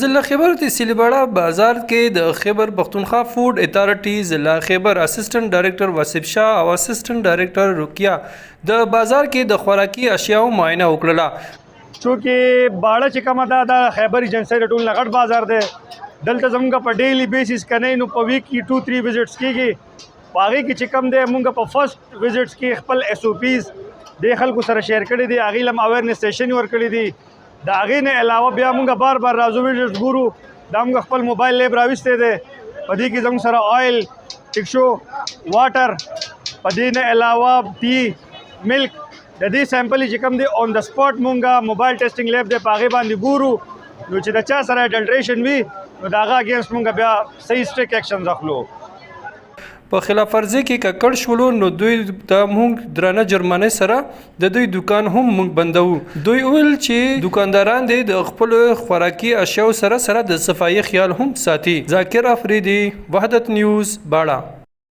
ضلع خېبر تحصیل باړه بازار کې د خېبر پښتونخوا فوډ اتارټي ضلع خېبر اسسټنټ ډایریکټر وصیب شاه او اسسټنټ ډایریکټر رقیه د بازار کې د خوراکي اشیاو معاینه وکړله. چونکه باړه چې کومه ده دا خیبر ایجنسۍ د ټول نه غټ بازار دی. دلته زمونږ په ډیلی بیسس کنه نو په ویک کې 2 3 وزټس کیږي. په هغې کې چې کوم دی مونږ په فرست وزټس کې خپل اس او پیز د خلکو سره شیر کړي دي، هغې لم اویرنس سیشن ورکړي دي. د هغې نه علاوه بیا مونږ بار بار راځو وزټس ګورو. دا مونږ خپل موبایل لیب راویستی دی، په دې کې زموږ سره آیل، ټیک شو، واټر، په دې نه علاوه ټي، ملک، د دې سیمپل چې کوم دی اون د سپاټ مونږه موبایل ټیسټینګ لیب دی په هغې باندې ګورو. نو چې د چا سره اډلټریشن وي نو د هغه اګینسټ مونږ بیا صحیح سټریکټ ایکشنز اخلو. په خلاف ورزۍ کې ککړ شولو نو دوی ته موږ درنه جرمانه سره د دوی دوکان هم موږ بندوو. دوی وویل چې دوکانداران دې د خپلو خوراکي اشیاو سره سره د صفایي خیال هم ساتي. ذاکر افریدي، وحدت نیوز، باړه.